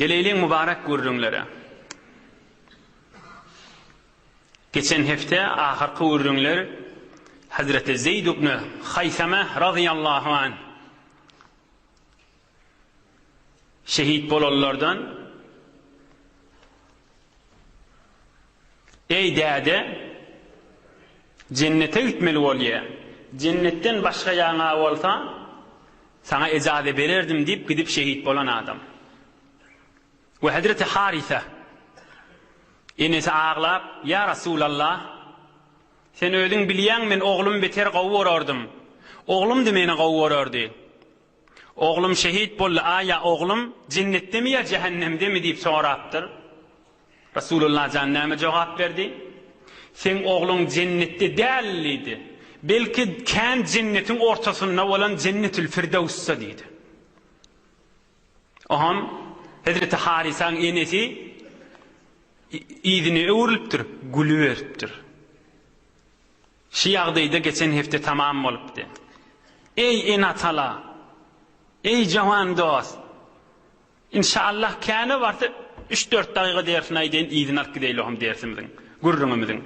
Geleýliň mübarek gürrüňlere. Geçen hepde ahyrky gürrüňler Hazreti Zeýd ibn Haýsama razyýallahu anh şehit bolanlardan Eý däde, jennete gitmeli bolýa. Jennetden başga ýaňa bolsa, saňa ejaze bererdim diýip gidip şehit bolan adam. We hezreti Harise enesi aglap, Ýa Rasulallah, sen özüň bilýäň men oglumy beter gowy görerdim. Oglum-da meni gowy görerdi. Oglum şehit boldy, aýa oglum jennetdemi ýa jähennemdemi diýip sorapdyr. Rasulullah jan näme jogap berdi? Seň ogluň jennetde däl diýdi. Belki kän jennetiň ortasynda bolan Jennetül Firdewsde diýdi. Oňam Hezreti Harisaň enesi yzyna öwrülipdir, gülüberipdir. Şu ýagdaýda geçen hepde tamam bolupdy. Eý ene-atala! Eý jawan dost! Inşallah käne barsa üç-dört dagyga dersini aýdaýyn yzyny alyp gideýli ohm dersimiziň, gürrüňimiziň.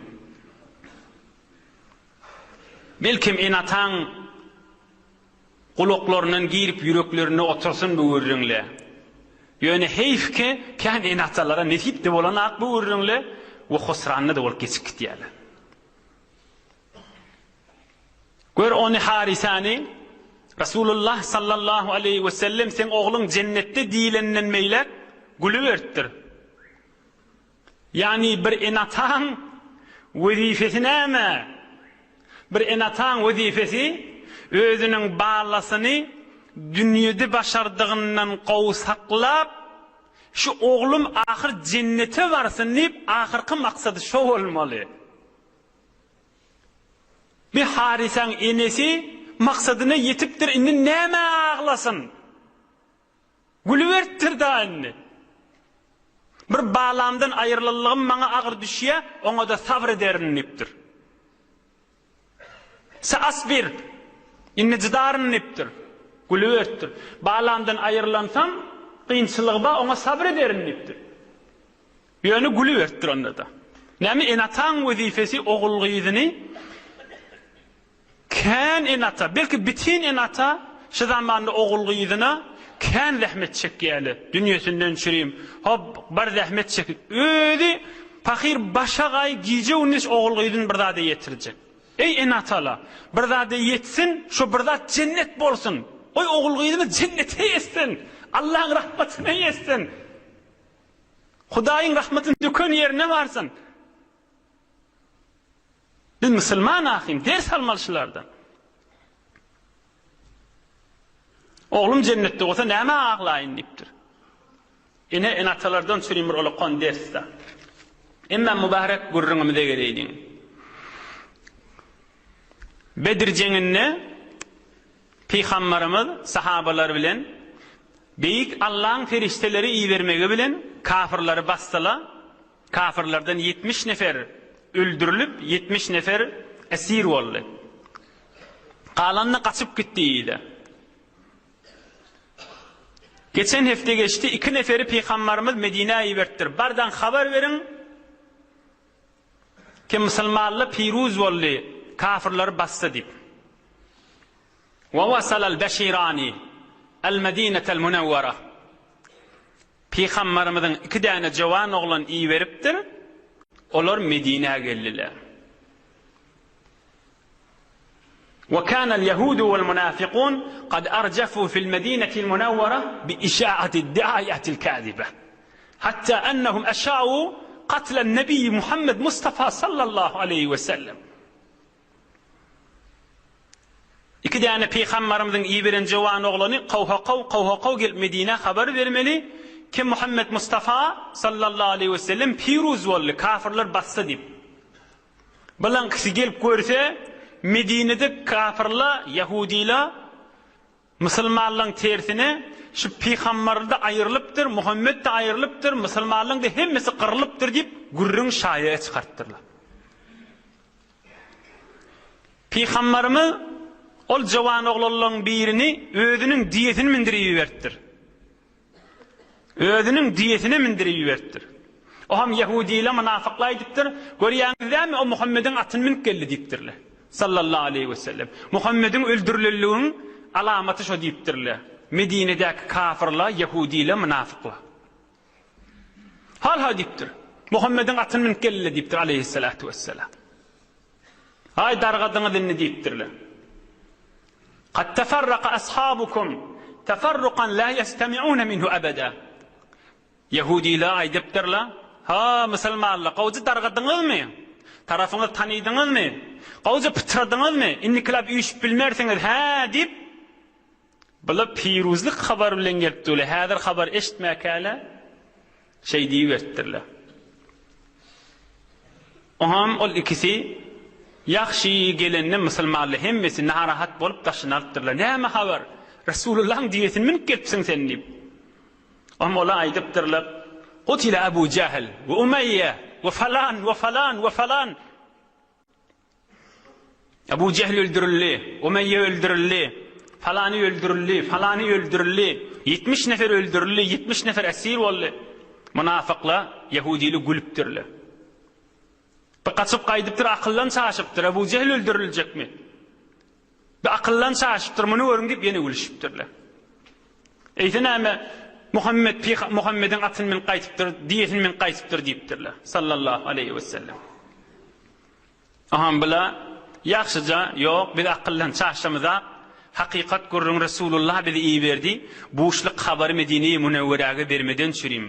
Belkem ene-ataň gulaklaryndan girip ýüreklerinde otursyn bu gürrüňle. Ýöne heýf ki kän ene-atalara nesip-de bolanok bu gürrüňle we husranda-da bolup geçip gitýärler. Gör ony Harisany, Rasulullah sallallahu aleýhi we sellem seň ogluň jennetde diýilenden beýläk gülüberipdir. Ýagny bir ene-ataň wezipesi näme? Bir ene-ataň wezipesi özüniň balasyny dünýede başardygyndan gowy saklap, şu oglum ahyr jennete barsyn diýip ahyrky maksady şo bolmaly. Bi Harisaň enesi maksadyna ýetipdir, indi nämä aglasyn? Gülüberipdir-da indi. Bir balamdan aýrylanlygym maňa agyr düşýä, oňa-da sabyr ederin diýipdir. Saasbir, indi jydaryn diýipdir. Gülüberipdir. Balamdan aýrylansam, kynçylygy bar, oňa sabyr ederin diýipdir. Ýöne gülüberipdir onda-da. Näme ene-ataň wezipesi ogul-gyzyny kän ene-ata, belki bitin ene-ata şu zamanda ogul-gyzyna kän zähmet çekýärler. Dünýesinden çürim, hop, bir zähmet çekip, özi pahyr başagaý gije-gündiz ogul-gyzyny bir zada ýetirjek. Eý ene-atala, bir zada ýetsin, şo bir zat jennet bolsun. Goý ogul-gyzymyz jennete ýetsin, Allaň rahmatyna ýetsin. Hudaýyň rahmatyny döken ýerine barsyn. Biz musulman ahym, ders almaly şulardan. Oglum jennetde bolsa nämä aglaýyn diýipdir. Ene ene-atalardan çürim bir olakan dersde. Emma mübarek gürrüňimize geleýliň. Bedir jeňinde Pygambarymyz sahabalary bilen Beýik Allaň perişdeleri ibermegi bilen kafyrlary basdyla, kafyrlardan 70 nefer öldürilip, 70 nefer esir boldy. Galany gaçyp gitdi ile. Geçen hepde geçdi, iki neferi Pygambarymyz Medinä iberipdir. Bardan habar beriň, Ki musulmanlar piruz boldy, kafyrlary basdy diýip. Wa wasalal beşirani el medinetel munewwara. Pygambarymyzyň iki däne jowan oglan iberipdir, olar Medinä geldiler. Wa kanal ýehudu wal munafikun kad arjafu fil medinetil munewwara bi işaati diaýatil kazibe. Hatta ennehum eşau katlen nebiyyi Muhammed Mustafa sallallahu aleýhi we sellem. Iki däne pygambarymyzyň iberen jowan oglany kowha-kow, kowha-kow gelip Medinä habar bermeli, ki Muhammed Mustafa sallallahu aleýhi we sellem piruz boldy, kafyrlar basdy diýip. Bilaňkysy gelip görse, Medinede kafyrla, ýahudyla musulmanlaň tersine şu pygambarda aýrylypdyr, Muhammet-de aýrylypdyr, musulmanlaň-da hemmesi gyrylypdyr diýip gürrüň şaýa çykarypdyrlar. Pygambarymyz ol jowan oglanlaň birini özüniň diýesini mindirip iberipdir. Özüniň düýesine mindirip iberipdir. O hem ýehudile, mynafykla aýdypdyr, Görýäňiz dälmi, o Muhammediň atyny münüp geldi diýipdirler. Sallallahu aleýhi we sellem. Muhammediň öldürilenliginiň alamaty şo diýipdirler. Medinedäki kafyrlar, ýehudile, mynafyklar. Hal-ha diýipdir. Muhammediň atyny münüp geldiler diýipdir aleýhissalatu wessalam. Aý dargadyňyz indi diýipdirler. Kad teferraka ashabukum teferrukan la ýestemi'une minhu ebeda. Ýehudiler aýdypdyrlar, Ha, musulmanlar, gowja dargadyňyzmy? Tarapyňyzy tanydyňyzmy? Gowja pytradyňyzmy? Indikiläp üýşüp bilmersiňiz, hä diýip, Bular piruzlyk habar bilen gelipdirler. Häzir habar eşitmäkäler, şeý diýiberipdirler. Oňam ol ikisi ýagşy gelende musulmanlar hemmesi narahat bolup daşyny alypdyrlar. Näme habar? Resulullahyň düýesini münüp gelipsiň sen diýip. Oňam olar aýdypdyrlar, Kutile Abu Jahl we Umeýýe we falan we falan we falan. Ebu Jehl öldürildi, Umeýýe öldürildi, falany öldürildi, falany öldürildi, 70 nefer öldürildi, 70 nefer esir boldy. Mynafyklar, ýehudiler gülüpdirler. Bir gaçyp gaýdypdyr, akyldan çaşypdyr, Ebu Jehl öldüriljekmi? Bir akyldan çaşypdyr, muny görüň diýip ýene gülüşipdirler. Eýse näme, Muhammet pyga Muhammediň atyny münüp gaýtypdyr, diýesini münüp gaýtypdyr diýipdirler. Sallallahu aleýhi wesellem. Aham bula ýagşyja, ýok, biz akyldan çaşamyzak, hakykat gürrüň Resulullah bizi iberdi, buşluk habary Medine-i Münewweräge bermeden çürim.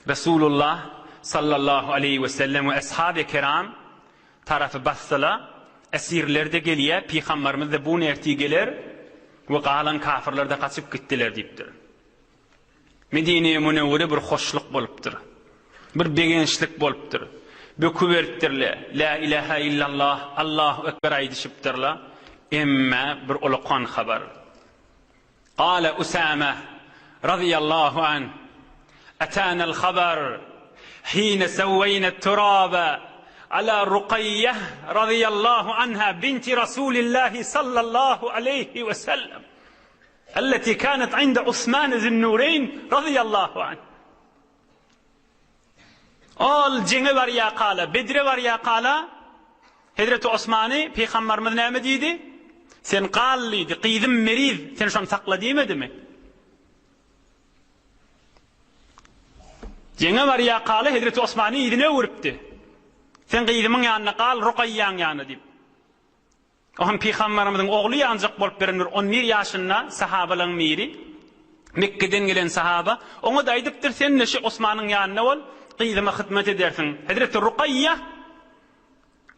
Resulullah sallallahu aleýhi wesellem we eshaby kiram tarapy basdyla, esirler-de gelýär, pygambarymyz-da bu gün ertir geler we galan kafyrlar-da gaçyp gitdiler diýipdir. Medine-i Münewwere bir hoşluk bolupdyr. Bir begençlik bolupdyr. Böküberipdirler. Lä ilähä illallah, Allahu ekber aýdyşypdyrlar. Emme bir ulakan habar. Gale Usame razyýallahu anh, Etänel habar hine sewweýne turabe ala Rukaýýeh razyýallahu anha binti Rasulillahi sallallahu aleýhi we sellem elleti kanet inde Usman zünnureýn razyýallahu anh. Ol jeňe barýakala, Bedre barýakala Hezreti Osmany pygambarymyz näme diýdi? Sen gal diýdi, gyzym meriz, sen şony sakla diýmedimi? Jeňe barýakala Hezreti Osmany yzyna öwüripdi. Sen gyzymyň ýanynda gal, Rukaýýaň ýanynda diýip. O hem pygamberimiziň ogly ýanjak bolup beren bir on bir ýaşynda sahabalaryň biri, Mekgeden gelen sahaba, oňa-da aýdypdyr, Sen-de şu Osmanyň ýanynda bol, gyzyma hyzmat edersiň. Hezreti Rukaýýa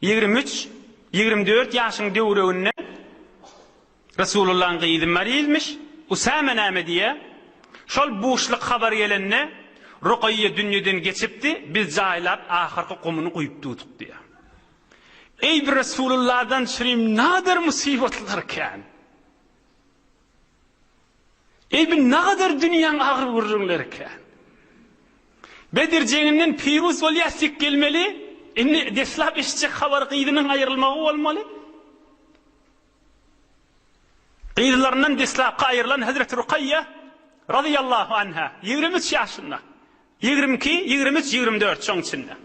23, 24 ýaşyň döwreginde Resulullahyň gyzy marizmiş. Usame näme diýýär? Şol buşluk habar gelende, Rukaýýa dünýeden geçipdi, biz jaýlap ahyrky gumuny guýup durduk diýýär. Eý bir Resulullahdan çürim nagadar musybatlar kän. Eý bir nagadar dünýäň agyr gürrüňleri kän. Bedir jeňinden piruz bolýar sik gelmeli, indi deslap eşitjek habar gyzynyň aýrylmagy bolmaly. Gyzlaryndan deslapky aýrylan Hezreti Rukaýýa razyýallahu anha 23 ýaşynda. 22, 23, 24 şoň içinde.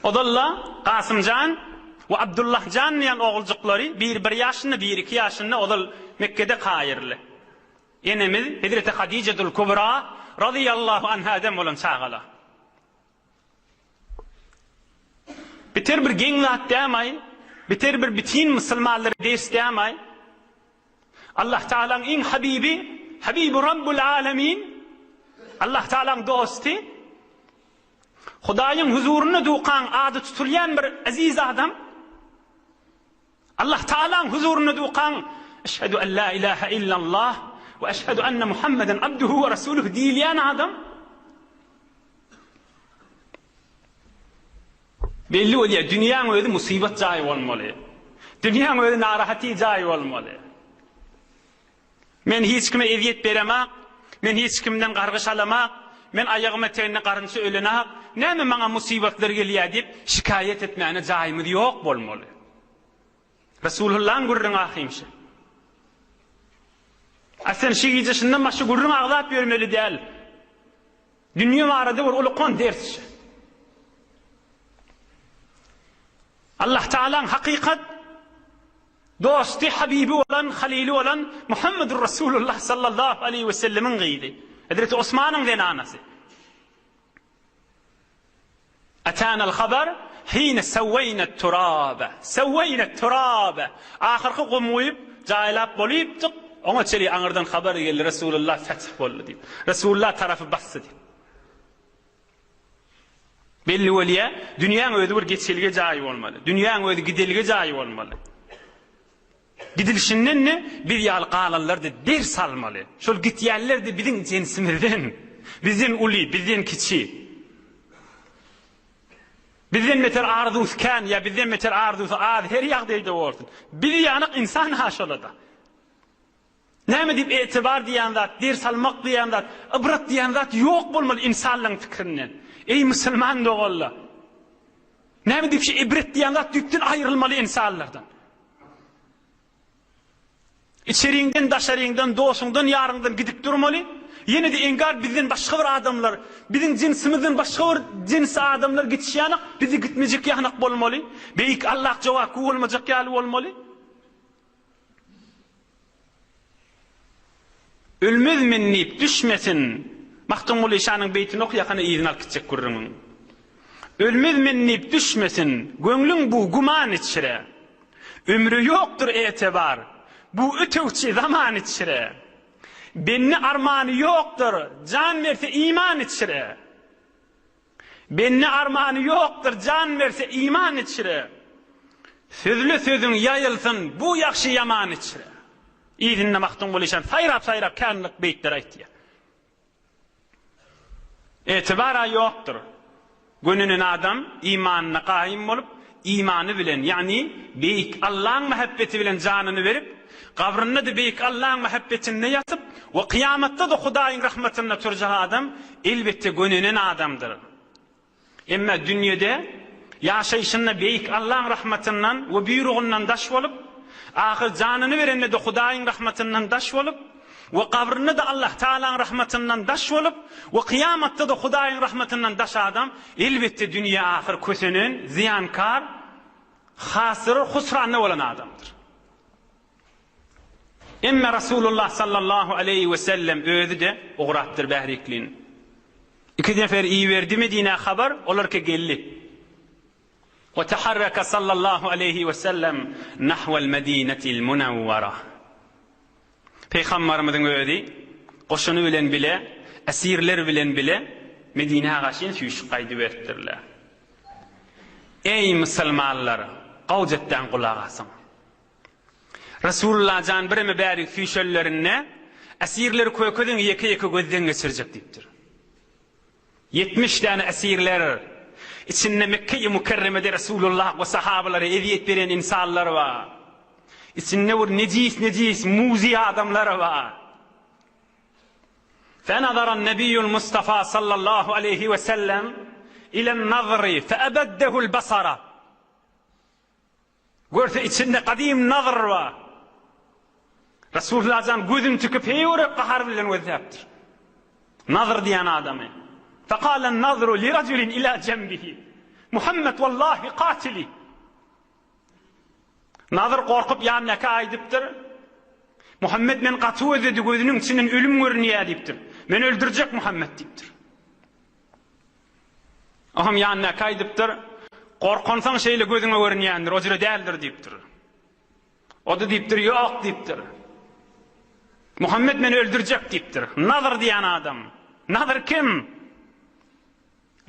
Ozal-da Kasym jan we Abdullah jan diýen oguljyklary, biri bir ýaşynda, biri iki ýaşynda ozal Mekgede kaýyrly. Enemiz Hezreti Hadijetul Kubra razyýallahu anhaden bolan çagalar. Biter bir geň zat dämaý, biter bir bitin musulmanlara ders dämaý. Allah Tagalaň iň habibi, Habibi Rabbul Alemin, Allah Tagalaň dosty, Hudaýyň huzurynda dukaň ady tutulýan bir eziz adam, Allah Tagalaň huzurynda dukaň Eşhedü en la ilahe illallah we eşhedü enne Muhammeden abduhu we rasuluhu diýilýän adam belli bolýar, dünýäň özi musybat jaýy bolmaly. Dünýäň özi narahaty jaýy bolmaly. Men hiç kime ezýet beremak, men hiç kimden gargyş alamak, men aýagym eteginde garynça ölenak, näme maňa musybatlar gelýär diýip, şikaýat etmäne jaýymyz ýok bolmaly. Resulullahyň gürrüňi ahymşy. A sen şi gije şundan başga gürrüň agzap ýörmeli däl. Dünýe barada bir ulukan ders şi. Allah Tagalaň hakykat dosty, habibi bolan, halyly bolan Muhammedur Rasulullah sallallahu aleýhi we sellemiň gyzy. Hezreti Osmanyň zenanasy. Atanal habar hine sawweýnat turabe. Sawweýnat turabe. Ahyrky gum guýup, jaýlap bolypdyk, oňa çenli aňyrdan habar geldi, Resulullah feth boldy diýip. Resulullah tarapy basdy diýip. Belli bolýar, dünýäň özi bir geçelge jaýy bolmaly. Dünýäň özi gidelge jaýy bolmaly. Gidilişinden-de biz ýaly galanlar-da ders almaly. Şol gitýänler-de biziň jensimizden. Bizden uly, bizden kiçi. Bizden beter arzuwsy kän ýa bizden beter arzuwsy az her ýagdaýda bolsun. Biz ýalyk ynsan-ha şola-da. Näme diýip etibar diýen zat, ders almak diýen zat, ybrat diýen zat ýok bolmaly ynsanlaryň pikirinden. Eý musulman doganlar! Näme diýip şu ibret diýen zat düýpden aýrylmaly ynsanlardan. Içeriňden, daşaryňdan, dosuňdan, ýaryňdan gidip durmaly. Ýene-de engar bizden başga bir adamlar, biziň jynsimizden başga bir jyns adamlar gitişýänak, bizi gitmejek ýanak bolmaly. Beýik Allah jogapgü bolmajak ýaly bolmaly. Ölmez men diýip düşmesin. Magtymguly şanyň beýtini okýakana yzyny alyp gitjek gürrüňiň. Ölmez men diýip düşmesin, göňlüň bu güman içre. Ömre ýokdur etibar, bu ötegçi zaman içre. Bende armany ýokdur, jan berse iman içre. Bende armany ýokdur, jan berse iman içre. Sözle sözüň ýaýylsyn bu ýagşy ýaman içre. Yzynda Magtymguly şan saýrap-saýrap känlik beýtler aýtýar. Etibar-a ýokdur. Gönenen adam imanyna gaýym bolup, imany bilen, ýagny Beýik Allaň mähebbeti bilen janyny berip, gabrynda-da Beýik Allaň mähebbetinde ýatyp we kyýamatda-da Hudaýyň rahmatynda turjak adam, elbetde, gönenen adamdyr. Emma dünýede ýaşaýşynda Beýik Allaň rahmatyndan we buýrugyndan daş bolup, ahyr janyny berende-de Hudaýyň rahmatyndan daş bolup we gabrynda-da Allah Tagalaň rahmatyndan daş bolup we kyýamatda-da Hudaýyň rahmatyndan daş adam, elbetde, dünýe ahyr kösenen, zyýankar, hasyr, husranda bolan adamdyr. Emme Rasulullah sallallahu aleýhi we sellem özi-de ugrapdyr bäriklin. Iki nefer iberdi Medinä habar, olar ke geldi. We taharraka sallallahu aleýhi we sellem nahwel Medinetil Munawwara. Pygambarymyzyň özi goşuny bilen bile, esirler bilen bile Medinä gaşyn süýşüp gaýdyberipdirler. Eý musulmanlar, gawjetden gulak asyň. Resulullah jan bireme bärik süýşenlerinde, Esirleri kökeziň ýeke-ýeke gözden geçirjek diýipdir. 70 däne esirler, içinde Mekge-i Mükerremede Resulullah we sahabalara ezýet beren ynsanlar bar. Içinde bir nejis-nejis muzy adamlar bar. Fenazaran Nebiýul Mustafa sallallahu aleýhi we sellem ilen nazry feebeddehul basara. Görse içinde gadym Nazr bar. Resulullah jan gözüni tikip heýwere gahar bilen gözläpdir. Nazr diýen adamy. Fekalen Nazru li rajulin ila jembihi. Muhammed wallahi katili. Nazr gorkup ýanyndaky aýdypdyr. Muhammed men gaty gözledi gözüniň içinden ölüm görünýär diýipdir. Men öldürjek Muhammed diýipdir. Oňam ýanyndaky aýdypdyr, Gorkansoň şeýle gözüňe görünýändir, o jüre däldir diýipdir. O-da diýipdir, Ýok diýipdir. Muhammet meni öldürjek diýipdir. Nazyr diýen adam. Nazyr kim?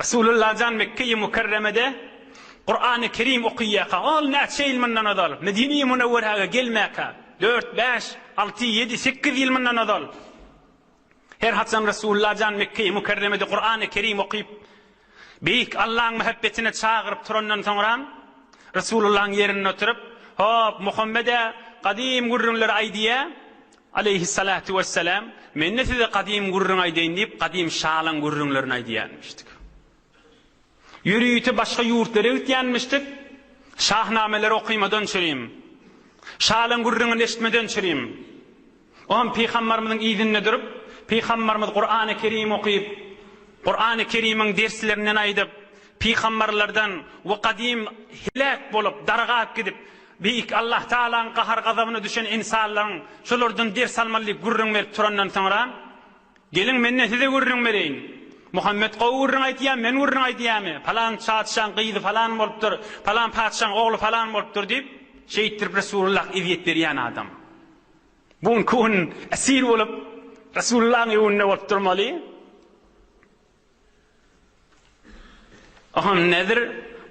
Resulullah jan Mekge-i Mükerremede Kurany Kerim okaýarka, ol näçe ýyl mundan ozal, Medine-i Münewweräge gelmäkä, dört, bäş, alty, ýedi, sekiz ýyl mundan ozal, Her haçan Resulullah jan Mekge-i Mükerremede Kurany Kerim okyp, Beýik Allaň mähebbetine çagyryp turandan soňram, Resulullahyň ýerinde oturyp, Hop, Muhammed-ä gadym gürrüňleri aýdýa, aleýhissalatu wessalam, men-de size gadym gürrüň aýdaýyn diýip, gadym şalaň gürrüňlerini aýdýarmyşdyk. Ýörite başga ýurtlara gitýänmişdik, Şahnameleri okymadan çürim, şalaň gürrüňini eşitmeden çürim. Oňam Pygambarymyzyň yzynda durup, Pygambarymyz Kurany Kerim okyp, Kurany Kerimiň derslerinden aýdyp, pygambarlardan we gadym heläk bolup, dargap gidip, Beýik Allah Tagalaň gahar-gazabyna düşen ynsanlaryň şolardan ders almaly diýip gürrüň berip turandan soňra, Geliň, men-de size gürrüň bereýin. Muhammet gowy gürrüň aýdýar, men gürrüň aýdýarmy? Palan patyşaň gyzy palan bolupdyr, palan patyşaň ogly palan bolupdyr diýip, şeýtdirip Resulullah ezýet berýän adam. Bu günki gün esir bolup, Resulullahyň öňünde bolup durmaly. Oňam Nezr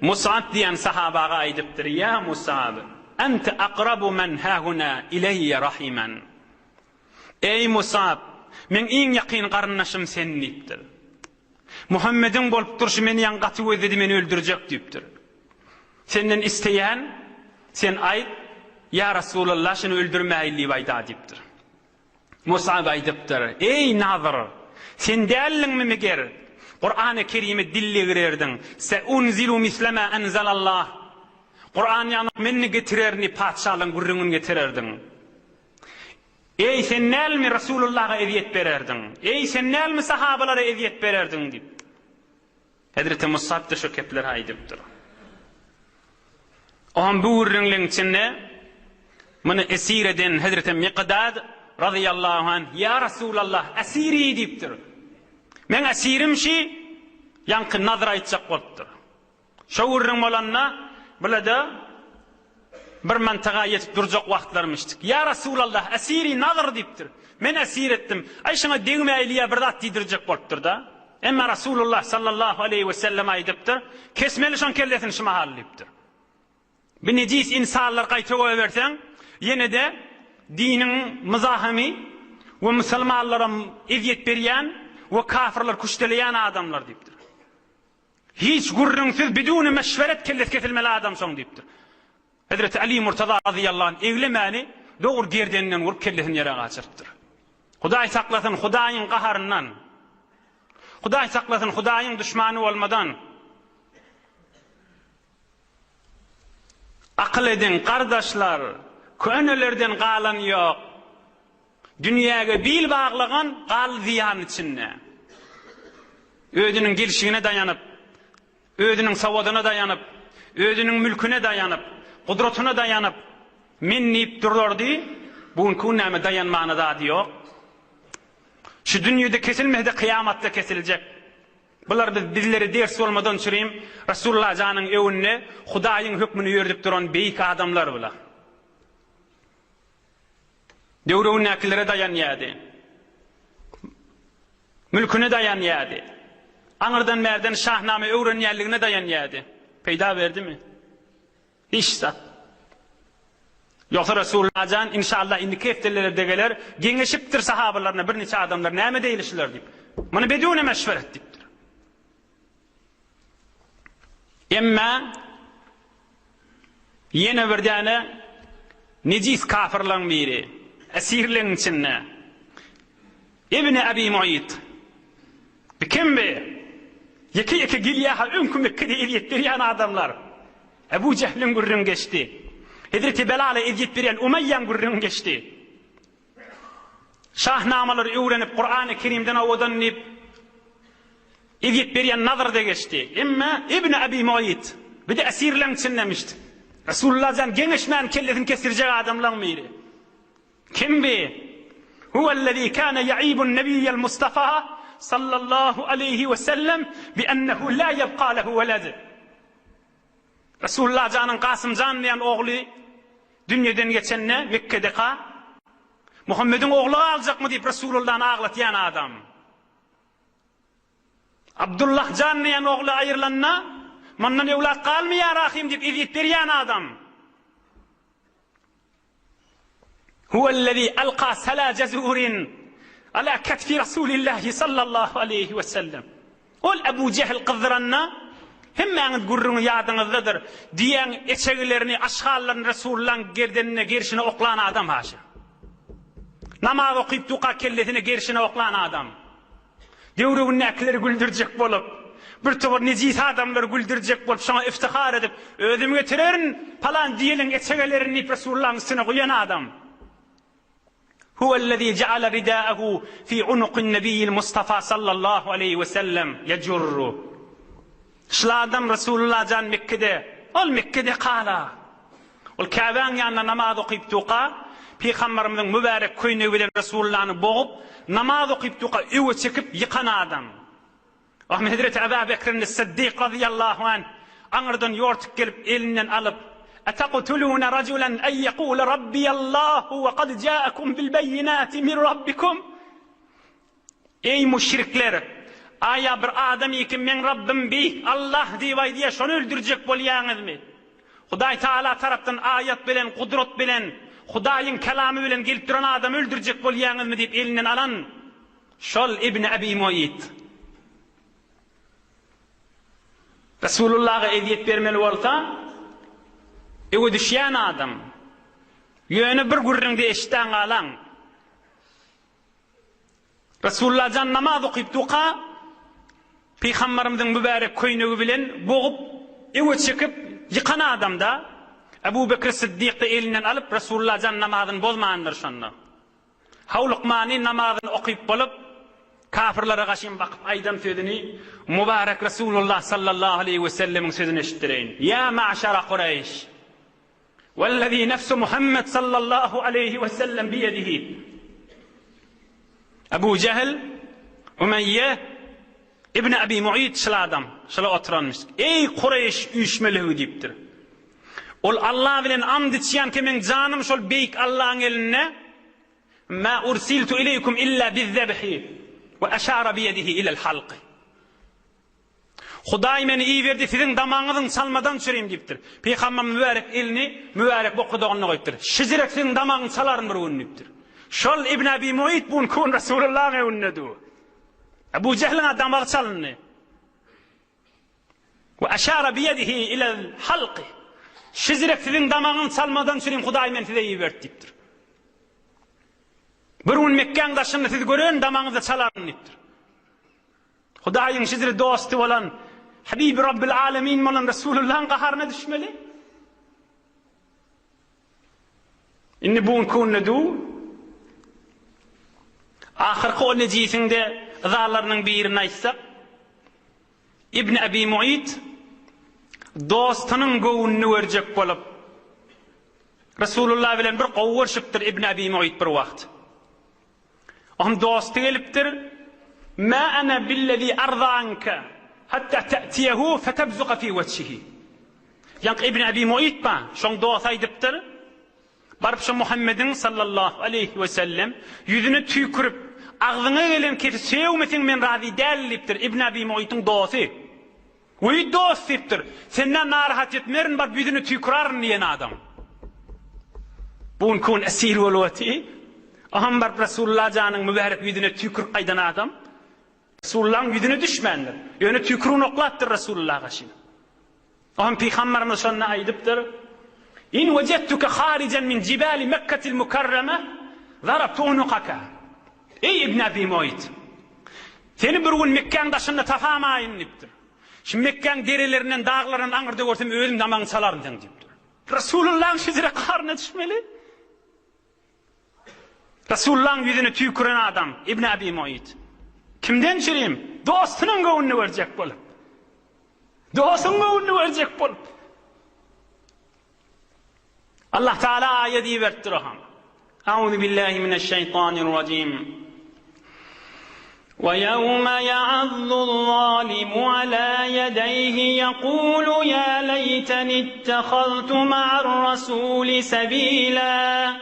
Musab diýen sahabaga aýdypdyr, Ýa Musab, ente akrabu men hahuna ileýe rahimen. Eý Musab, meň iň ýakyn garyndaşym sen diýipdir. Muhammediň bolup durşy meni ýaňy gaty gözledi, meni öldürjek diýipdir. Senden isleýän, sen aýt, Ýa Resulallah, şuny öldürmäýin diýip aýda diýipdir. Musab aýdypdyr, Eý Nazyr, sen däldiňmi meger, Kurany Kerime dil degirerdiň, Seunzilu mislema enzelallah, Kuran ýaňy menni getirerin diýip patyşalaryň gürrüňini getirerdiň. Eý, sen dälmi Resulullaha ezýet bererdiň? Eý, sen dälmi sahabalara ezýet bererdiň? diýip. Hezreti Musab-da şo kepleri aýdypdyr. Oňam bu gürrüňleň içinde muny esir eden Hezreti Miqdad razyýallahu anh, Ýa Resulallah, esiri diýipdir. Meň esirim şi, ýaňky Nadr aýtjak bolupdyr. Şo gürrüň bolanda, bula-da bir mantyga ýetip durjak wagtlarymyşdyk. Ýa Resulallah, esiri Nadr diýipdir. Men esir etdim. Aý, şuňa degmäýli ýa bir zat diýdirjek bolupdyr-da. Emma Resulullah sallallahu aleýhi wesellem aýdypdyr, Kesmeli şoň kellesini şu mahal diýipdir. Bi nejis ynsanlar gaýta goýberseň, ýene-de diniň myzahymy we musulmanlara ezýet berýän we kafirleri küşteleýän adamlar diýipdir. Hiç gürrüňsiz biduni meşweret kellesi kesilmeli adam şoň diýipdir. Hezreti Ali Murtaza razyýallahu anh eglemäni dogry gerdeninden urup kellesini ýere gaçyrypdyr. Hudaý saklasyn Hudaýyň gaharyndan. Hudaý saklasyn Hudaýyň duşmany bolmadan. Akyl ediň gardaşlar, könelerden galan ýok. Dünýäge bil baglagan galdy zyýan içinde. Özüniň gelşigine daýanyp, özüniň sowadyna daýanyp, özüniň mülküne daýanyp, gudratyna daýanyp, men diýip durardy, bu günki gün näme daýanmana zady ýok. Şu dünýede kesilmese-de kyýamatda kesiljek. Bular biz bizlere ders bolmadan çürim Resulullah janyň öwünde Hudaýyň hökmüni ýöredip duran beýik adamlar bular. Döwregindäkilere daýanýardy. Mülküne daýanýardy. Aňyrdan-bärden Şahnama öwrenýänligine daýanýardy. Peýda berdimi? Hiç zat. Ýogsa Resulullah jan inşallah indiki hepdelerde geler, geňeşipdir sahabalaryna birniçe adamlar näme deýli şular diýip. Muny bedune meşweret diýipdir. Emma ýene bir däne nejis kafirlaň biri, esirleň içinde Ibni Abi Mu'yt. Bi kim bi? Ýeke-ýeke gelýär-ha öňki Mekgede ezýet berýän adamlar. Ebu Jehliň gürrüňi geçdi. Hezreti Belala ezýet berýän Umaýýaň gürrüňi geçdi. Şahnamalary öwrenip, Kurany Kerimden owadan diýip, ezýet berýän Nazr-da geçdi. Emma Ibn Abi Mu'yt, bir-de esirleň içindemişdi. Resulullah jan geňeşmän kellesini kesdirjek adamlaň biri. Kim bi? Huwellezî kâne yaibun nebiyyel Mustafa sallallahu aleýhi we sellem bi ennehu lâ yebkâ lehu weled. Resulullah janyň Kasym jan diýen ogly dünýeden geçende Mekgedeka Muhammediň ogly galjakmy diýip Resulullany aglatýan adam. Abdullah jan diýen ogly aýrylanda mundan öwlat galmaýar ahym diýip ezýet berýän adam. Huwellezî alka sala jezurin ala ketfi Rasulillahi sallallahu aleýhi we sellem. Ol Ebu Jehl gyzdyranda, hemmäňiz gürrüňi ýadyňyzdadyr, diýen eçegilerini, aşgallaryny Resulullaň gerdenine, gerşine oklan adam haşa. Namaz okyp duka kellesine, gerşine oklan adam. Döwregindäkileri güldürjek bolup, bir topar nejis adamlary güldürjek bolup, şoňa iftihar edip, Özüm getirerin palan diýeliň eçegelerini diýip Resulullahyň üstüne guýan adam. Huwellezî jeale ridâehu fî unukin nebiyyil Mustafa sallallahu aleýhi we sellem yejurru. Şul adam Resulullah jan Mekgede, ol Mekgede kala. Ol Käbäň ýanynda namaz okyp duka, Pygamberimiziň mübärek köýnegi bilen Resulullany bogup, namaz okyp duka öwe çekip ýykan adam. Ohm hezreti Eba Bekrin Syddyk razyýallahu anh aňyrdan ýortup gelip elinden alyp, Etaqtulune rajulan en ýekule Rabbiyallahu we kad jaakum bil beýinati min Rabbikum? Eý müşrikler! Aýa bir adam ki meň Rabbym beýik Allah diýip aýdýar şony öldürjek bolýaňyzmy? Hudaý Taala tarapdan aýat bilen, gudrat bilen, Hudaýyň kelamy bilen gelip duran adamy öldürjek bolýaňyzmy diýip elinden alan Şol Ibn Ebi Muit. Resulullaha ezýet bermeli bolsa, öňe düşýän adam. Ýöne bir gürrüňde eşitdäň galaň. Resulullah jan namaz okyp duka, Pygamberimiziň mübärek köýnegi bilen bogup, öňe çekip ýykan adamda, Ebu Bekr Siddik-de elinden alyp, Resulullah jan namazyny bozmandyr şonda. Howlukmany namazyny okyp bolup, kafirlere gaşyn bakyp aýdan sözüni Mubarek Resulullah sallallahu aleýhi we sellemiň sözüni eşitdireýin. Ýa ma'şara Kureýş! Wellezî nefsu Muhammed sallallahu aleýhi we sellem biýedihi. Ebu Jehl, Umeýýe, Ibn Abi Mu'yt şul adam, şula oturanmyş. Eý Kureýş üýşmeligi diýipdir. Ol Alla bilen and içýän ki meň janym şol beýik Allaň elinde, Ma ursiltu ileýkum illa bizzebhi we eşara biýedihi ilel halky. Hudaý meni iberdi siziň damagyňyzyň çalmadan çürim diýipdir. Pygamber mübärek elini mübärek bokurdagynda goýupdyr. Şijirek siziň damagyňy çalaryn bir gün diýipdir. Şol Ibn Abi Mu'yt bu gün Resulullahyň öňünde dur. Ebu Jehliň damagy çalyndy. We eşara biýedihi ilel halky. Şizrek siziň damagyňyzy çalmadan çürim Hudaý meni size iberdi diýipdir. Bir gün Mekgäň daşynda sizi görerin damagyňyzy çalaryn diýipdir. Hudaýyň şizri dosty bolan Habibi Rabbil Alemin bolan Resulullahyň gaharyna düşmeli. Indi bu günki günde du. Ahyrky o nejisiň-de yzalarynyň birini aýtsak, Ibn Abi Mu'yt dostunyň göwnüni görjek bolup, Resulullah bilen bir gowy görşüpdir Ibn Abi Mu'yt bir wagt. Onuň dosty gelipdir, Mä ana billezî arza anka hatta te'tiyehu fetebzuka fî wejhihi. Ýaňky Ibn Abi Mu'yt bar, şoň dosty aýdypdyr, Baryp şo Muhammediň sallallahu aleýhi we sellem ýüzüne tüýkürip, agzyňa gelen kesi sögmeseň men razy däl diýipdir Ibn Abi Mu'ytyň dosty. Weý dost diýipdir, senden narahat etmerin baryp ýüzüne tüýküraryn diýen adam. Bu günki gün esir bolup oty. Aham baryp Resulullah janyň mübärek ýüzüne tüýkürip gaýdan adam. Resulullahyň ýüzüne düşmändir. Ýöne tüýkürigini oklapdyr Resulullaha garşy. Oňa Pygamberimiz şonda aýdypdyr, In wejedtuke harijen min jibali Mekketil mukarreme, zarabtu unukaka. Eý Ibn Abi Mu'yt! Seni bir gün Mekgäň daşynda tapamaýyn diýipdir. Şu Mekgäň derelerinden, daglaryndan aňyrda görsem özüm damagyňy çalaryn seň diýipdir. Resulullahyň şejere gaharyna düşmeli. Resulullahyň ýüzüne tüýküren adam Ibn Abi Mu'yt. Kimden çürim? Dostunyň göwnüni görjek bolup. Dostuň göwnüni görjek bolup. Allah Teala aýat iberipdir oňa. Auzu billahi mineşşeýtanirrajim. Ve yevme ya'azzu'z-zalimu ala yedeyhi yekulu ya leyteni ittehaztu ma'ar-rasuli sebila.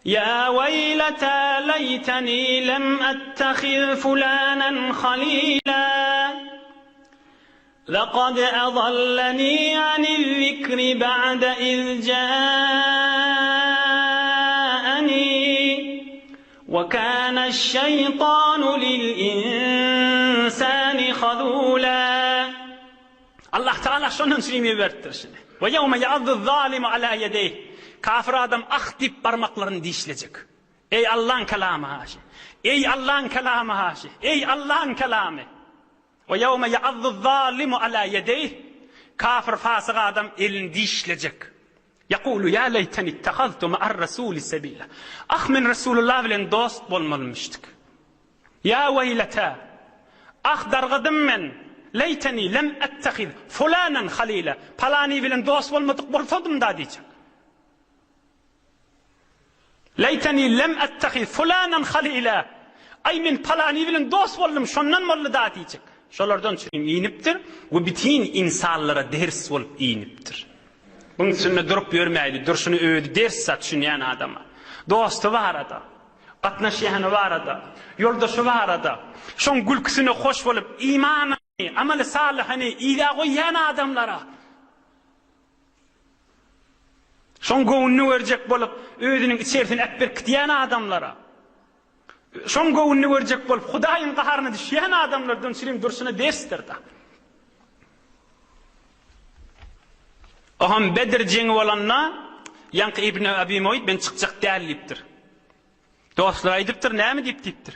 Ya weyleta leyteni lem ettehiz fulanen halila. Lekad edalleni aniz-zikri ba'de iz ja'eni we kâneş-şeytanu lil-insani hazûlâ. Allah Tagala şondan üçin iberipdir şuny. We ýewme ýa'azzuz-zalimu alâ ýedeýh. Kafir adam ah diýip barmaklaryny dişlejek. Eý Allaň kelamy haşy. Eý Allaň kelamy haşy. Eý Allaň kelamy. We ýewme ýa'azzu-zzalymu alâ ýedeýh, Kafir, fasyk adam elini dişlejek. Ýekulu ýa leýteni ittehaztu ma'ar-rasuli sebila. Ah, men Resulullah bilen dost bolmalymyşdyk. Ýa weýlete! Ah, dargadym men! Leýteni lem ettehiz fulanan halila. Palany bilen dost bolmadyk bolsadym-da diýjek. Leýteni lem ettehiz fulanan halila. Aý, men palany bilen dost boldum, şondan boldy-da diýjek. Şolardan üçin inipdir we bütin ynsanlara ders bolup inipdir. Buň üstünde durup ýörmäýli, durşuny özi ders zat düşünýän adama. Dosty barada, gatnaşýany barada, ýoldaşy barada, şoň gülküsine hoş bolup, imanyny, amaly salyhyny yza goýýan adamlara. Şoň göwnüni görjek bolup, özüniň içerisini äpberkidýän adamlara. Şoň göwnüni görjek bolup, Hudaýyň gaharyna düşýän adamlardan çirim durşuna dersdir-da. Oham Bedr jeňi bolanda, ýaňky Ibn Abi Muýt men çykjak däl diýipdir. Dostlary aýdypdyr, näme diýip diýipdir.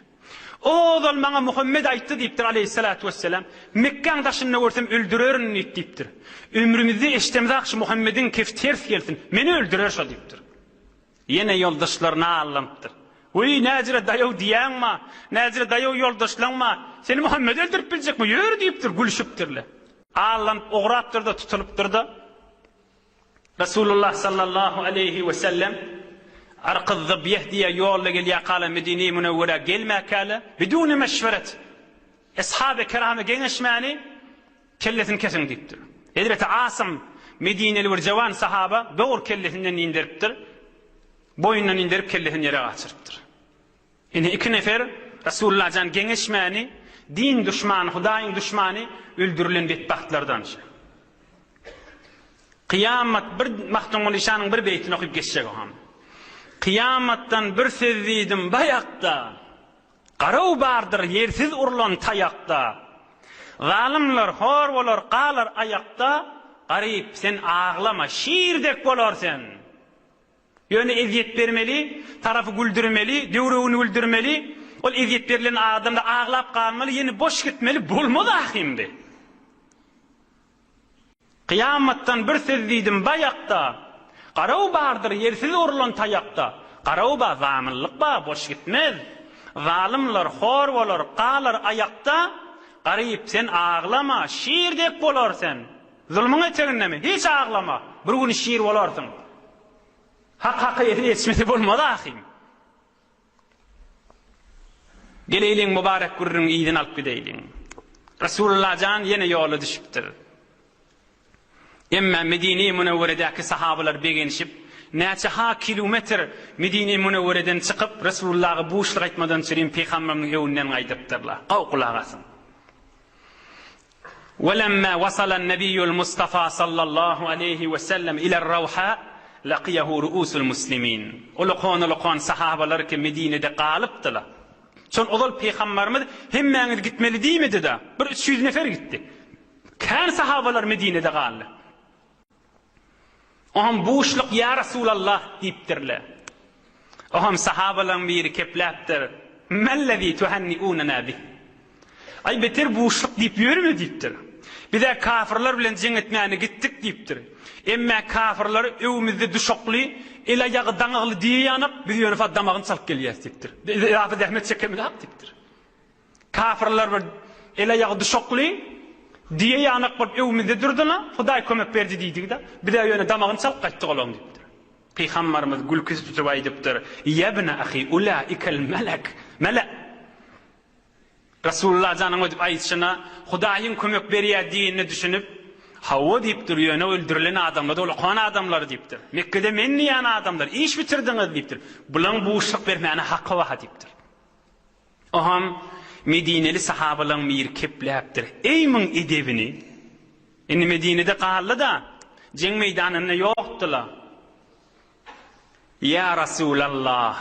Ozal maňa Muhammet aýtdy diýipdir aleýhissalatu wessalam. Mekgäň daşynda görsem öldürerin diýip diýipdir. Ömrümizde eşdemzak şu Muhammediň kefi ters gelsin, meni öldürer şo diýipdir. Ýene ýoldaşlaryna allanypdyr. Weý, näjire daýaw diýýäňma, näjire daýaw ýoldaşlaňma, seni Muhammet öldürip biljekmi, ýör diýipdir, gülşüpdirler. Allanyp ugrapdyr-da, tutulypdyr-da, Resulullah sallallahu aleýhi we sellem Arkyz-Zybyýeh diýýär, ýolda gelýärkäler Medine-i Münewwerä gelmäkäler, biduni meşweret, Eshaby kerama geňeşmäni, Kellesini kesiň diýipdir. Hezreti Asym, medineli bir jawan sahaba, dogry kellesinden inderipdir. Boýundan inderip kellesini ýere gaçyrypdyr. Ine iki nefer Resulullah jan geňeşmäni, din duşmany, Hudaýyň duşmany öldürilen betbagtlardan. Kyýamat bir Magtymguly şanyň bir beýtini okyp geçjek oňam. Kyýamatdan bir söz diýdim baýakda. Garaw bardyr ýersiz urlan taýakda. Zalymlar hor bolar galar aýakda, Garyp, sen aglama, şir dek bolar sen. Ýöne ezýet bermeli, tarapy güldürmeli, döwregini güldürmeli, ol ezýet berlen adam-da aglap galmaly, ýene boş gitmeli, bolmaz ahymdy. Kyýamatdan bir söz diýdim baýakda, Garaw bardyr ýersiz urlan taýakda, Garaw bar, zamynlyk bar, boş gitmez. Zalymlar hor bolar, galar aýakda, Garyp, sen aglama, şir dek bolar sen. Zulmuň etegindemi? Hiç aglama, bir gün şir bolarsyň. Hak haka ýetmese bolmaz ahym. Geleýliň mübarek gürrüňi yzyna alyp gideýliň. Resulullah jan ýene ýola düşüpdir. Emmä Medine-i Münewweredäki sahabalar begenişip, näçe ha kilometr Medine-i Münewwereden çykyp, Resulullaha buşluk aýtmadan çürim Pygamberimiziň öňünden gaýdypdyrlar. Gowy gulak asyň. Welemma wasalan nebiýul Mustafa sallallahu aleýhi we sellem iler Rawha lakiýehu ruusul muslimin. Ulakan-ulakan sahabalar ki Medinede galypdylar. Şon ozal Pygambarymyz hemmäňiz gitmeli diýmedi-de, bir 300 nefer gitdi. Kän sahabalar Medinede galdy. Oňam buşluk ýa Resulallah diýipdirler. Oňam sahabalaryň biri kepläpdir, Mellezi tuhanniunana bih? Aý beter buşluk diýip ýörme diýipdir. Biz-ä kafyrlar bilen jeň etmäne gitdik diýipdir. Emmä kafyrlar öwümizde duşakly, el-aýagy daňygly diýýänak, biz ýöne fa damagyny çalyp gelýäs diýipdir. Biz yzafy zähmet çekemizak diýipdir. Kafyrlar bir el-aýagy duşakly, düýe ýanak bolup öwümizde durdylar, Hudaý kömek berdi diýdigi-de, biz-ä ýöne damagyny çalyp gaýtdyk olaryň diýipdir. Pygambarymyz gülküsi tutup aýdypdyr, Ýebne ahi, ulaikel melek, mele. Resulullah janyň ödüp aýdyşyna, Hudaýyň kömek berýär diýenine düşünip, Hawa diýipdir, ýöne öldürilen adamlar-da ulakan adamlar diýipdir. Mekgede men diýýän adamlar, iş bitirdiňiz diýipdir. Bulaň buşluk bermäne haky bar diýipdir. Oham medineli sahabalaň biri kepläpdir, Eý muň edebini! Indi Medinede galdy-da, jeň meýdanynda ýokdy-la. Ýa Rasulallah!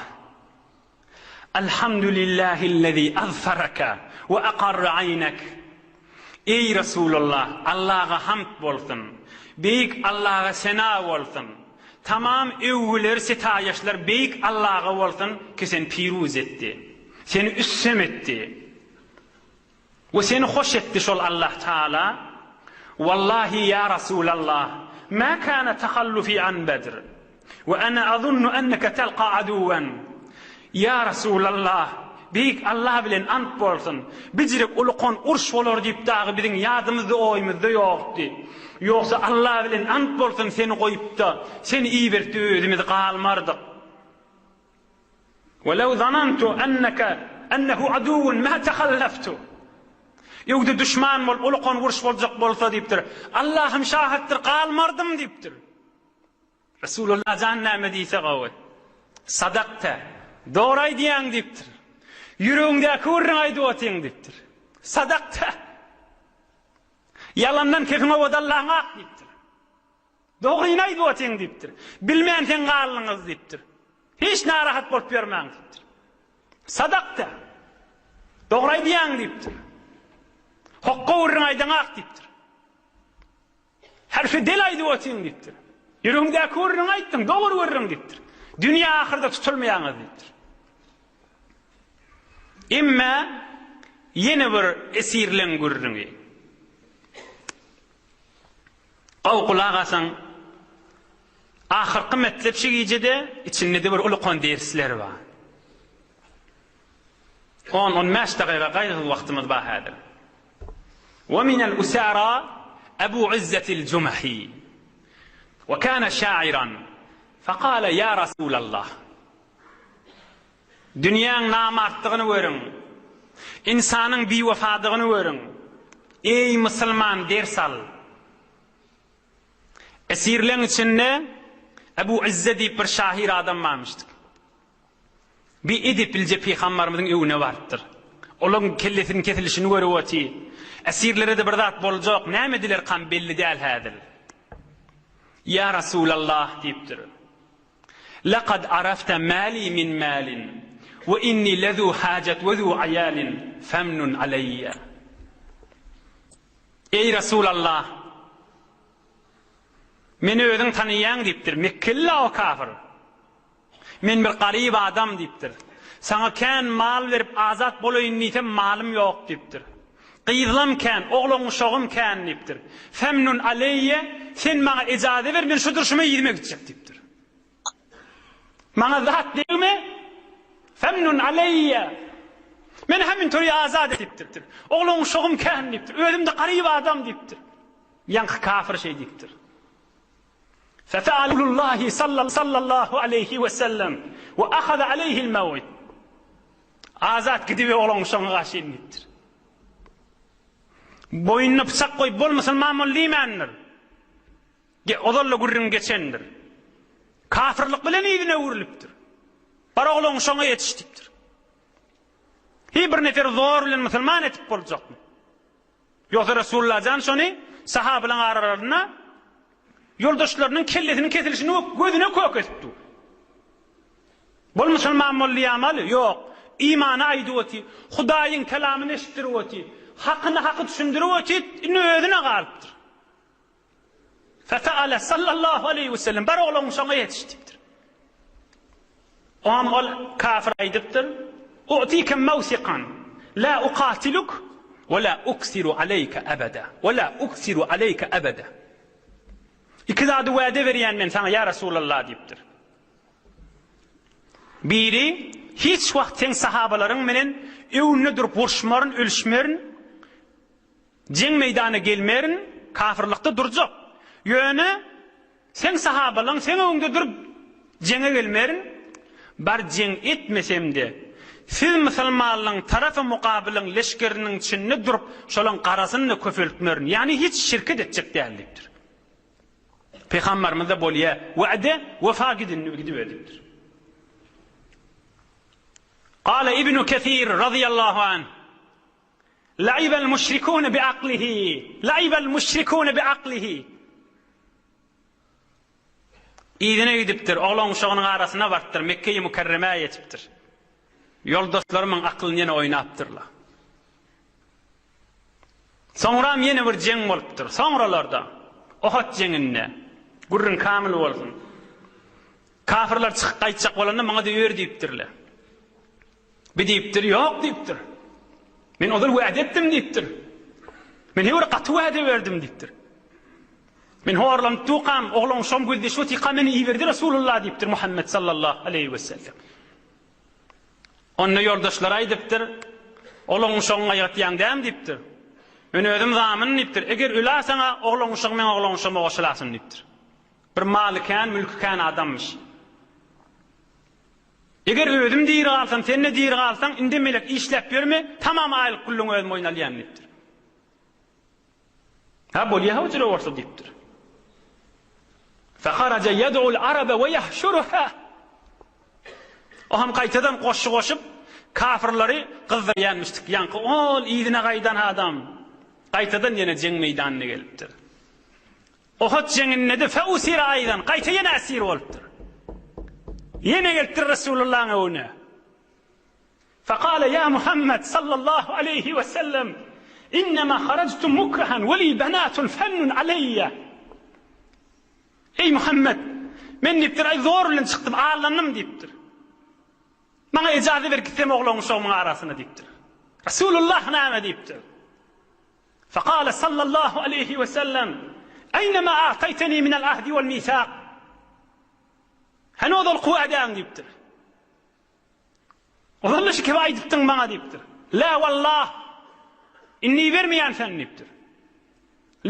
Alhamdulillahillezî azfaraka we akarra aýnek! Eý Resulallah, Allaha hamd bolsun! Beýik Allaha sena bolsun! Tamam öwgüler, sitaýaşlar beýik Allaha bolsun, ki seni piruz etdi. Seni üstem etdi. We seni hoş etdi şol Allah Taala. Wallahi ýa Resulallah, Ma kana tahallufi an Bedr we ana azunnu enneke telqa aduwen. Ýa Resulallah, beýik Allah bilen ant bolsun, bijirek ulukan uruş bolar diýip dagy biziň ýadymyzda oýumyzda ýokdy. Ýogsa Allah bilen ant bolsun seni goýupda, seni iberipde özümiz galmardyk. We lew zanantu enneke ennehu aduwwun ma tehalleftu. Öwde duşman bolup ulukan uruş boljak bolsa diýipdir. Allahym şahytdyr galmardym diýipdir. Resulullah jan näme diýse gowy. Sadakta. Dogry aýdýaň diýipdir. Ýüregiňdäki gürrüňi aýdyp otyň diýipdir. Sadakta. Ýalandan kesiň owadanlaň ak diýipdir. Dogryny aýdyp otyň diýipdir. Bilmän sen galdyňyz diýipdir. Hiç narahat bolup ýörmäň diýipdir. Sadakta. Dogry aýdýaň diýipdir. Hokga gürrüň aýdaňak diýipdir. Herfi del aýdyp otyň diýipdir. Ýüregiňdäki gürrüňi aýtdyň, dogry gürrüň diýipdir. Dünýä ahyrda tutulmaýaňyz diýipdir. Emme ýene bir esirleň gürrüňi. Gowy gulak asaň, ahyrky metlep şu gijede içinde-de bir ulukan dersler bar. On, on bäş dagyga gaýgysyz wagtymyz bar häzir. Ve minel usara Ebu Izzetil Jumahi ve kana şairan fekale ya Rasulallah. Dünýäň namartdygyny görüň. Ynsanyň biwefadygyny görüň. Eý musulman ders al. Esirleň içinde Ebu Izze diýip bir şahyr adam barmyşdyk. Bi edeplije pygambarymyzyň öwüne barypdyr. Olaň kellesiniň kesilişini görüp otyr. Esirlere-de bir zat boljak, näme edilerkam belli däl häzir. Ýa Rasulallah diýipdir. Lekad arafte mali min malin we inni lezu hajat we zu aýalin femnun aleýýe. Eý Rasulallah! Meni özüň tanaýaň diýipdir. Mekgeli-la o kafir. Men bir garyp adam diýipdir. Saňa kän mal berip azat bolaýyn diýsem malym ýok diýipdir. Gyzlam kän, oglan-uşagym kän diýipdir. Femnun aleýýe, sen maňa ejaze ber, men şu durşuma yzyma gitjek diýipdir. Maňa zat degme, femnun aleýýe. Meni hemin toýa azat et diýipdir. Oglan-uşagym kän diýipdir. Özüm-de garyp adam diýipdir. Ýaňky kafir şeý diýipdir. Fefe'alullahi sallallahu aleýhi we sellem we ahaza aleýhil mew'id. Azat gidibe olaň şoňa garşy diýipdir. Boýnuna pyçak goýup bol musulman bol diýmändir. Ozal-da gürrüň geçendir. Kafirlik bilen yzyna öwrülipdir. Bar oglan şoňa ýetiş diýipdir. Hi bir nefer zor bilen musulman etip boljakmy? Ýogsa Resulullah jan şony sahabalaryň aralarynda ýoldaşlarynyň kellesiniň kesilişini gözüne kök edip dur. Bol musulman bol diýýärmi Ýok. Imany aýdyp otyr. Hudaýyň kelamyny eşitdirip otyr. Hakyny haky düşündirip otyr. Indi özüne galypdyr. Feseale sallallahu aleýhi we sellem bar ogluň şoňa ýetiş diýipdir. Oňam ol kafir aýdypdyr, U'tike mawsikan la ukatiluk we la uksiru aleýke ebeda we la uksiru aleýke ebeda. Iki zady wade berýän men saňa ýa Resulallah diýipdir. Biri, hiç wagt seň sahabalaryň menen öwünde durup uruşmaryn, ölüşmerin, Jeň meýdana gelmerin, kafyrlykda durjak. Ýöne seň sahabalaň seň öňüňde durup jeňe gelmerin. Bar jeň etmesem-de, siz musulmanlaň tarapy mukabylyň leşgeriniň içinde durup şolaň garasyny-da köpeltmerin, ýagny hiç şirket etjek däl diýipdir. Pygambarymyz-da bolýa, wa'de wefa gidin gidiber diýipdir. Gala Ibnu Kesir razyýallahu anh. La'ibel müşrikune bi aklihi, la'ibel müşrikune bi aklihi. Yzyna gidipdir, oglan-uşagynyň arasyna barypdyr, Mekgeýi Mükerremä ýetipdir. Ýoldaşlarymyň aklyny ýene oýnapdyrlar. Soňram ýene bir jeň bolupdyr. Soňralarda, Ohot jeňinde, gürrüň kamyl bolsun. Kafyrlar çykyp gaýtjak bolanda maňa-da ýör diýipdirler. Bi diýipdir, Ýok diýipdir. Men ozal wada etdim diýipdir. Men heý bir gaty wada berdim diýipdir. Men horlanyp dukam, oglan şom gözleşip otyrka meni iberdi Resulullah diýipdir Muhammet sallallahu aleýhi we sellem. Onda ýoldaşlary aýdypdyr, Oglan uşagyňy gaýgatýaň dämi diýipdir. Men özüm zamyn diýipdir. Eger öläseň-ä oglan uşagyň meň oglan uşagyma goşulasyn diýipdir. Bir maly kän, mülki kän adammyş. Eger özüm diri galsam, sen-de diri galsaň, indi melek işläp ýörme, tamam aýlyk puluňy özüm boýun alýan diýipdir. Ha bolýa hujra bolsa diýipdir. Faharaja yad'ul araba we yahşuruha. O hem gaýtadan goşgy goşup kafirleri gyzdyrýanmyşdyk. Ýaňky ol yzyna gaýdan adam gaýtadan ýene jeň meýdanyna gelipdir. Ohud jeňinde-de feusira aýdan gaýta ýene esir bolupdyr. Ýene gelipdir Resulullahyň öňüne. Fekale ýa Muhammed sallallahu aleýhi we sellem, Innema harajtu mukrahan we li benatun fennun aleýýe. Eý Muhammed, men diýipdir, aý zor bilen çykdym, allandym diýipdir. Maňa ejaza ber gitsem oglan uşagymyň arasyna diýipdir. Resulullah näme diýipdir? Fekale sallallahu aleýhi we sellem, Eýne ma a'taýteni minel ahdi wel misak. Hany ozalky wa'däň diýipdir. Ozal-da şu kibi aýdypdyň maňa diýipdir. Lä wallah! Indi ibermeýän seni diýipdir.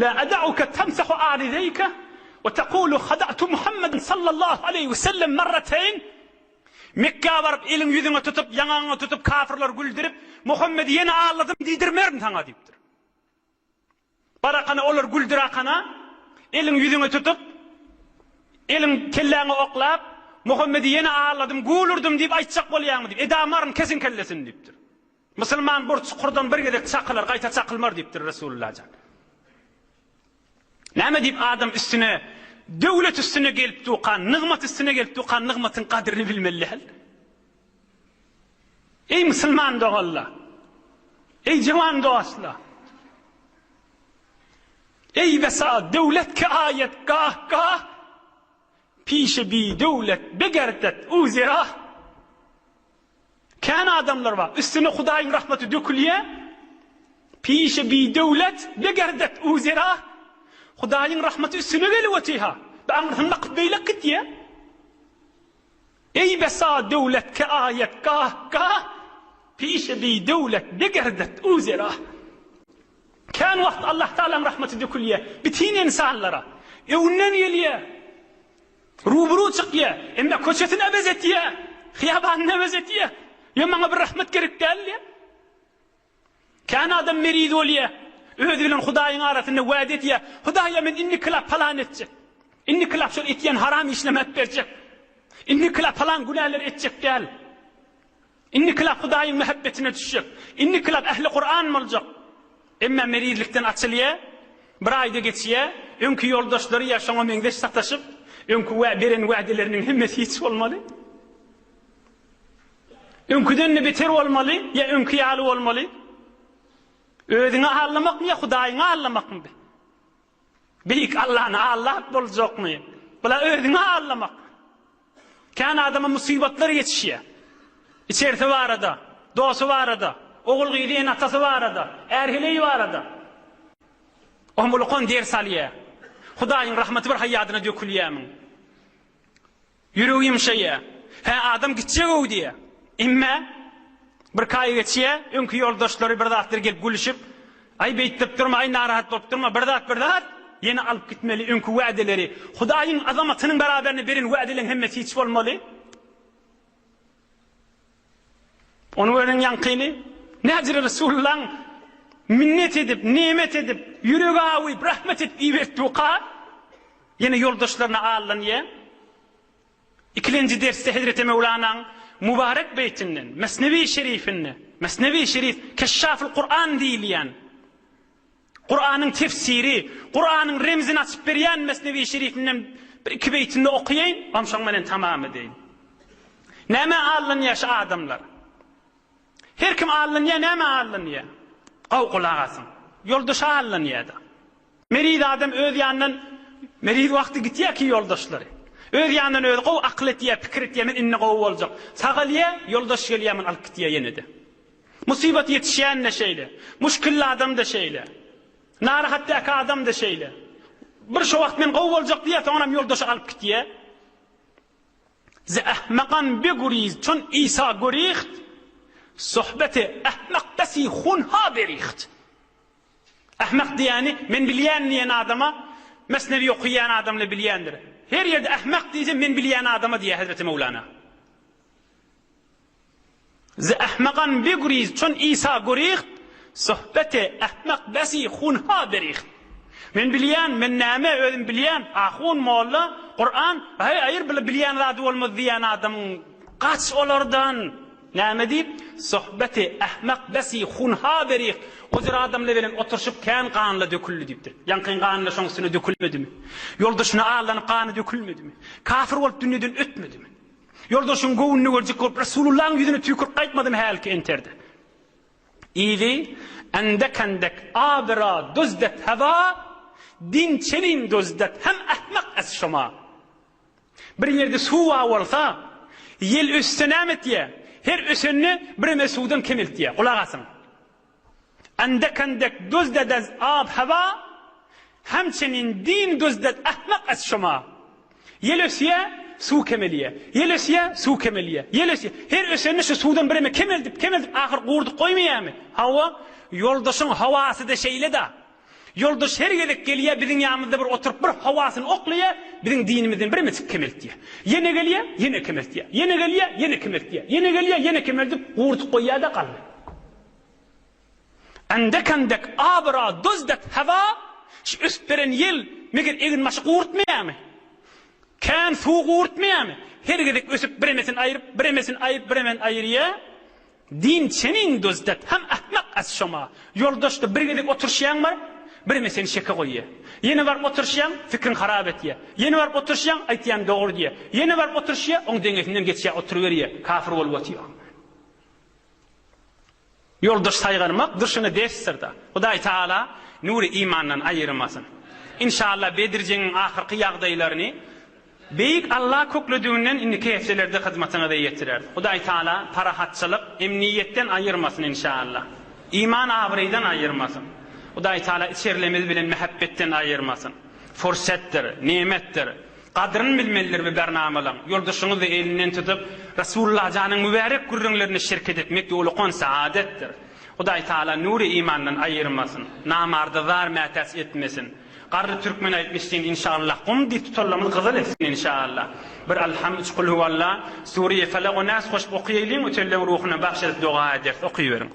Lä ada'uke temsahu arizeýke we tekulu hada'tu Muhammeden sallallahu aleýhi we sellem marrateýn Mekgä baryp eliň ýüzüňe tutup, ýaňagyňa tutup kafirleri güldürip, Muhammedi ýene alladym diýdirmerin saňa diýipdir. Barakana olar güldürakana, eliň ýüzüňe tutup, eliň kelläňe oklap, Muhammedi ýene aldadym, gulurdym diýip aýtjak bolýaňmy diýip, edamaryn kesiň kellesini diýipdir. Musulman bir çukurdan bir gezek çakylar, gaýta çakylmar diýipdir Resulullah jan. Näme diýip adam üstüne, döwlet üstüne gelip dukan, nygmat üstüne gelip dukan nygmatyň gadryny bilmeli däl. Eý musulman doganlar! Eý jawan dostlar! Eý besa döwlet ki aýat gah gah, Pişe bi döwlet begerdet u zira. Kän adamlar bar, üstüne Hudaýyň rahmaty dökülýär. Pişe bi döwlet begerdet u zira. Hudaýyň rahmaty üstüne gelip otyr-ha. Bi aňyrsyny bakyp beýlek gitýär. Eý besa döwlet ke aýat gah gah, Pişe bi döwlet begerdet u zera. Kän wagt Allah Tagalaň rahmaty dökülýär bitin ynsanlara. Öňünden gelýär. Rubru çykýar. Emma köçesini ebez etýär. Hyýabanyny ebez etýär. Ýa maňa bir rahmet gerek däl diýýär. Kän adam meriz bolýar. Özi bilen Hudaýyň arasynda wada edýär. Hudaýa men indikilap palan etjek. Indikilap şol etýän haram işlerimi äp berjek. Indikilap palan günäleri etjek däl. Indikilap Hudaýyň mähebbetine düşjek. Indikilap ähli Kuran boljak. Emma merizlikden açylýar. Bir aýda geçýär. Öňki ýoldaşlary ýa şoňa meňzeş sataşyp, öňki beren wädeleriniň hemmesi hiç bolmaly. Öňküden-de beter bolmaly ýa öňki ýaly bolmaly? Özüňi aldamakmy ýa Hudaýyňy aldamakmy bi? Beýik Allany aldap boljakmy? Bula özüňi aldamak. Kän adama musybatlar ýetişýär. Içerisi barada, dosty barada, ogul-gyzy, ene-atasy barada, är-heleýi barada. Oňulkan ders alýar. Hudaýyň rahmaty bir haýadyna dökülýärmiň? Ýüregi ýumşaýar. Hä, adam gitjeg-ow diýýär. Emme, birki aý geçýär, öňki ýoldaşlary bir zatlar gelip gülüşip, Aý, beýtdirip durma, aý, narahat bolup durma, bir zat, bir zat, ýene alyp gitmeli öňki wädeleri. Hudaýyň azamatynyň beraberinde beren wädeleň hemmesi hiç bolmaly. Ony gören ýaňkyny, Näjire Resulullaň minnet edip, nemet edip, ýüregi awyp, rahmet edip ibertdiwka, ýene ýoldaşlaryna allanýar. Ikilenji dersde Hezreti Möwlanaň mübarek beýtinden, Mesnewi şerifinde, Mesnewi şerif Keşşaful Kuran diýilýän, Kuranyň tefsiri, Kuranyň remzini açyp berýän Mesnewi şerifinden bir iki beýtini okaýaýyn, onsoň menen tamam edeýin. Nämä allanýar şu adamlar? Her kim allanýar, nämä allanýar? Gowy gulak asyň. Ýoldaşa allanýar-da. Meriz adam öz ýanyndan meriz wagty gitýär ki ýoldaşlary. Öz ýanyndan özi gowy akyl etýär, pikir etýär, men indi gowy boljak. Sagalýar, ýoldaş gelýär, muny alyp gitýär ýene-de. Musybat ýetişýän-de şeýle. Muşkilli adam-da şeýle. Narahatdäki adam-da şeýle. Bir şo wagt men gowy boljak diýýär, soňram ýoldaşy alyp gitýär. Ze ahmakan beguriz çun Isa guriht, sohbeti ahmak besi hunha beriht. Ahmak diýýäni, men bilýän diýen adama, Mesnewi okaýan adamla bilýändir. Her ýerde ahmak diýse, men bilýän adama diýýär Hezreti Möwlana. Ze ahmakan beguriz çun Isa guriht, sohbeti ahmak besi hunha beriht. Men bilýän, men näme, özüm bilýän, ahun, molla, Kuran, heý, aýyr, bile bilýän zady bolmaz diýýän adamyň, gaç olardan! Näme diýip, Sohbeti ahmak besi hunha berih, o jür adamlar bilen oturyşyp kän ganla döküldi diýipdir. Ýaňkyň gany-da şoň üstüne dökülmedimi? Ýoldaşyna aldanyp gany dökülmedimi? Kafir bolup dünýeden ötmedimi? Ýoldaşyň göwnüni görjek bolup Resulullahyň ýüzüne tüýkürip gaýtmadymy hälki enterde? Yzy, Endek-endek abira duzdet heva, din çenin duzdet hem ahmak ez şoma. Bir ýerde suw bar bolsa, ýel össe näme etýär? Her ösende bireme suwdan kemeltýär. Gulak asyň. Endek-endek duzdet ez ab heva, hemçenin din duzdet ahmak ez şoma. Ýel ösýär, suw kemelýär. Ýel ösýär, suw kemelýär. Ýel ösýär. Her ösende şu suwdan bireme kemeldip, kemeldip ahyr gurdup goýmaýarmy? Hawa, ýoldaşyň howasy-da şeýle-da. Ýoldaş her gezek gelýär, biziň ýanymyzda bir oturyp bir howasyny oklaýar, biziň dinimizden biremejik kemeltýär. Ýene gelýär, ýene kemeltýär. Ýene gelýär, ýene kemeltýär. Ýene gelýär, ýene kemeldip, gurdup goýýar-da galdy. Endek-endek abra duzdet hewa, şu ösüp beren ýel, meger eginbaşy gurtmaýarmy? Kän suw gurtmaýarmy? Her gezek ösüp biremesini aýryp, biremesini aýryp, biremesini aýyrýar. Din çenin duzdet hem ahmak az şoma. Ýoldaşda bir gezek oturyşýaň bar, bireme seni şeke goýýar. Ýene baryp oturyşýaň, fikriňi harap etýär. Ýene baryp oturyşýaň, aýtýan dogry diýýär. Ýene baryp oturyşýar, oň deňesinden geçýär, oturyberýär, kafir bolup otyr. Ýoldaş saýgarmak durşuna desdir-da. Hudaý Tagala nury imandan aýyrmasyn. Inşallah Bedir jeňiň ahyrky ýagdaýlaryny Beýik Alla köklediginden indiki hepdelerde hyzmatyňyza ýetireris. Hudaý Tagala parahatçylyk, emniýetden aýyrmasyn inşallah. Iman abraýdan aýyrmasyn. Hudaý Tagala içerilemez bilen mähebbetden aýyrmasyn. Fursatdyr, nemetdir. Gadryny bilmelidir bu bernamalaň. Ýoldaşyňyzy elinden tutup, Resulullah janyň mübärek gürrüňlerine şirket etmek ýolukan saadetdir. Hudaý Taala nury imandan aýyrmasyn. Namarda zar mätäç etmesin. Garry türkmen aýtmyşdyn inşallah gum diýip tutanlarymyz gyzyl etsin inşallah. Bir Alham üç Kulhuwalla, Sure-i Felak we Nas goşup okaýalyň ötenleň ruhuna bagş edip doga ederis. Okyberiň.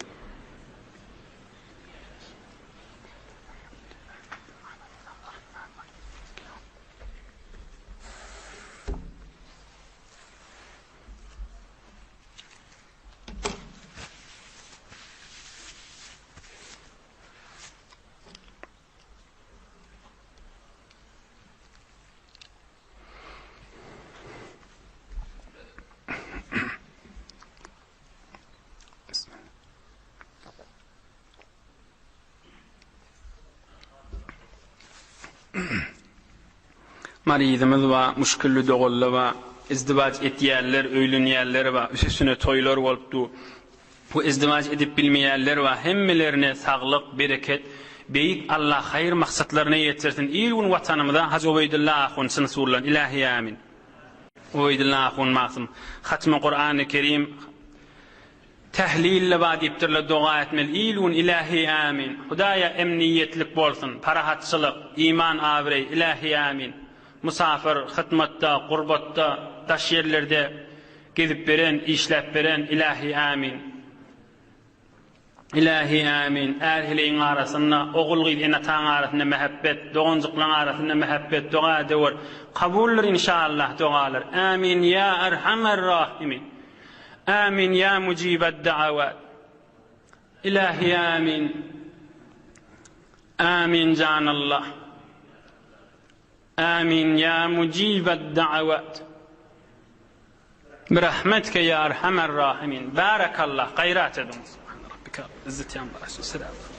Maryzymyz bar, muşkilli doganlar bar, izdiwaç etýänler, öýlenýänler bar, üstüne toýlar bolup dur. Bu izdiwaç edip bilmeýänler bar, hemmelerine saglyk, bereket, Beýik Allah haýyr maksatlaryna ýetirsin, il-gün Watanymyza Hajy Ubeýdulla ahun çyn surlan, Ilähi Amin. Ubeýdulla ahun magsum, hatmy Kurany Kerim, Tählille bar diýipdirler doga etmeli il gün ilähi ämin Hudaýa emniýetlik bolsun parahatçylyk iman abraý ilähi ämin Musafyr hytmatda gurbatda daş ýerlerde gezip beren işläp beren ilähi ämin Ilähi ämin är heleýiň arasynda ogul gyz ene ataň arasynda mähebbet doganjyklaň arasynda mähebbet doga edewer kabuldyr inşallah dogalar ämin ýa erhamer rahimin. Amin ýa mujibed da'awat. Ilahi amin. Amin jan Allah. Amin ýa mujibed da'awat. Birahmetke ýa erhamer rahimin. Barakallah. Gaýrat ediň. Subhan rabbika. Izzeti amma. Selam.